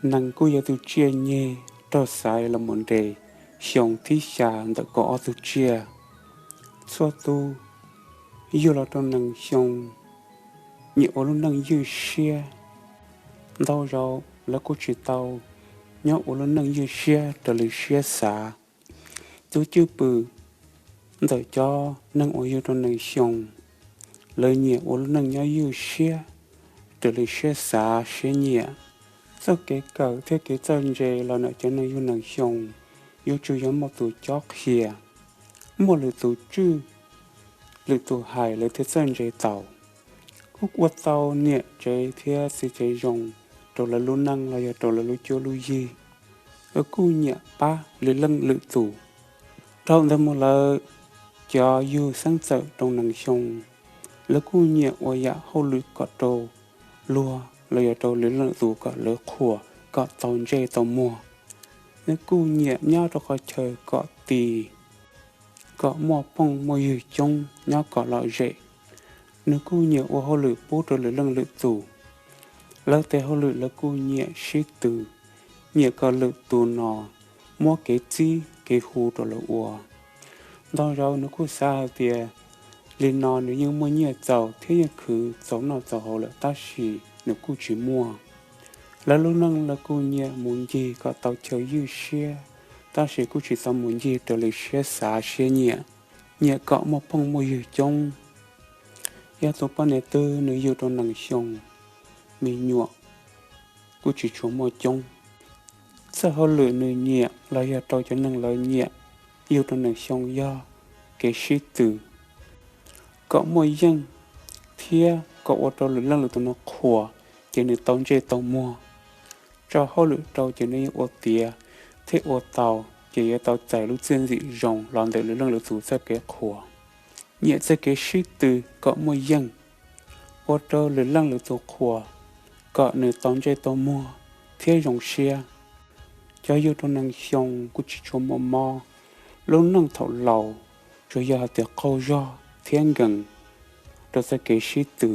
Nees kuj yog tus tsiaj nyeg raug xaiv los mus nres xyoo thib xya ntawm kaum ob tug tsiaj. Txhua tus yug los rau nees xyoo nyiam ua lub neej ywj siab. Ntau zaus lawv kuj tsis tau nyob ua lub neej ywj siab raws li siab xav. Tus cwj pwm ntawm cov neeg uas yug rau nees xyoo, lawv nyiam ua lub neej nyob ywj siab raws li siab xav siab nyiam. Txoj kev kawm thiab kev txawj ntse los ntawm cov neeg yug nees xyoo yuav tsum yog muaj tus cob qhia, muaj lwm tus tswj, lwm tus hais lawv thiaj txawj ntse tau. Kuj ua tau niam tsev thiab txiv tsev zoo rau lawv lub neej los yog rau lawv lub cuab lub yig. Lawv kuj nyiam pab lwm leej lwm tus. Dhau ntawd mus lawm, cov yug xeeb txawm rau nees xyoo, lawv kuj nyiam ua yam hauj lwm kom rau luag los yog rau lwm leej lwm tus kom lawv qhuas kom tau ntsej tau muag. Lawv kuj nyiam nyob rau qhov chaw kom tis, kom muaj phooj muaj ywg coob nyob kom lom zem. Nws kuj nyiam ua hauj lwm pub rau lwm leej lwm tus. Lawv tes hauj lwm lawv kuj nyiam sib tw, nyiam kom lwm tus no muab kev txib kev hu rau lawv ua. Ntau zaus nws kuj xav hais tias li no nws yeej muaj nyiaj txaus thiab yeej khwv txaus noj txaus haus lawm tab sis nws kuj tsis muaj. Lawv lub neej lawv kuj nyiam mus ncig kom tau chaw ywj siab, tab sis kuj tsis tau mus ncig raws li siab xav siab nyiam, nyiam kom muaj phooj muaj ywg coob. Yog tus poj niam twg nws yug rau nees xyoo, me nyuam kuj tsis tshua muaj coob. Txawj hauj lwm nws nyiam los yog rau cov neeg lawv nyiam yug rau nees xyoo yog kev sib tw, kom muaj yeej thiab kom ua rau lwm leej lwm tus no qhuas, ces nws tau ntsej tau muag. Tso hauj lwm rau ces nws yeej ua tiav thiab ua tau, ces yuav tau txais lub txiaj ntsim zoo los ntawm lwm leej lwm tus txoj kev qhuas. Nyiam txoj kev sib tw kom muaj yeej, ua rau lwm leej lwm tus qhuas, kom nws tau ntsej tau muag thiab zoo siab. Cov yug rau nees xyoo kuj tsis tshua muaj mob, lub neej thaum laus tsuas yog hais tias qaug zog thiab nkees rau txoj kev sib tw.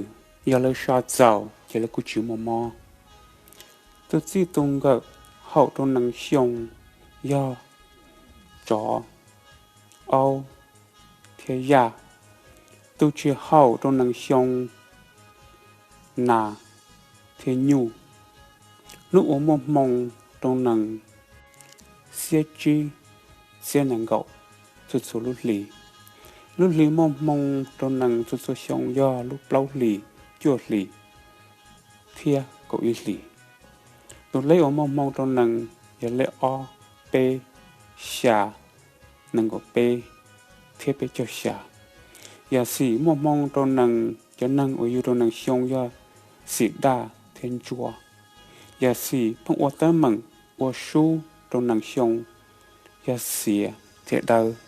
Yog lawv saj txaus ces lawv kuj tsis muaj mob. Tus txij tus nkawm haum rau nees xyoo yog tsov, aub thiab yaj. Tus tsis haum rau nees xyoo, nas thiab nyuj. Hnub uas muaj hmoo rau nees xiab tsib, xiab nees nkaum, txhua txhua lub hlis. Lub hli muaj hmoo rau nees txhua txhua xyoo yog lub plaub hlis, cuaj hlis thiab kaum ib hlis. Tus leb uas muaj hmoo rau nees yog leb ob, peb, xya, nees nkaum peb thiab peb caug xya. Yam xim muaj hmoo rau nees cov neeg uas yug rau nees xyoo yog xim daj thiab ntsuab. Yam xim pheej ua teeb meem ua sub rau nees xyoo yog xiav thiab dawb.